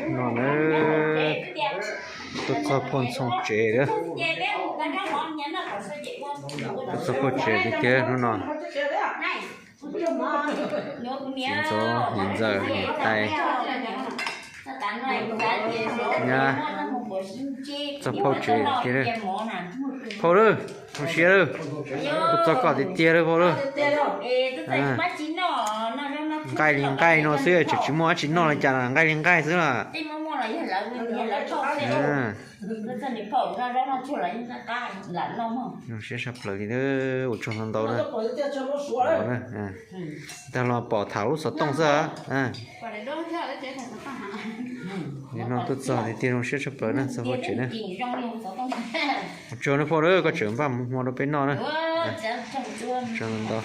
No na, tuaj txog phauj Ntxhoo tsev lawm. Tuaj txog phauj tsev tiag tiag hnub no. Txiv ntxawm, niam ntxawm, niam tais. Nyab, txog phauj tsev tiag. Phauj lawm, zoo siab lawm. Tuaj txog koj tiag tiag lawm phauj lawm. Nqaij li nqaij no xwb, tseem tsis muaj dab tsi noj li cas, nqaij li nqaij xwb na. Zoo siab tshaj plaws li, ua tsaug ntau ntau na. Tag los pom tham lub xov tooj xwb. Nim no tuaj txog tiag tiag, zoo siab tshaj plaws na, txog phauj tsev na. Ua tsaug na phauj na, koj tseem npaj hmo rau peb noj na. Tsaug ntau ntau.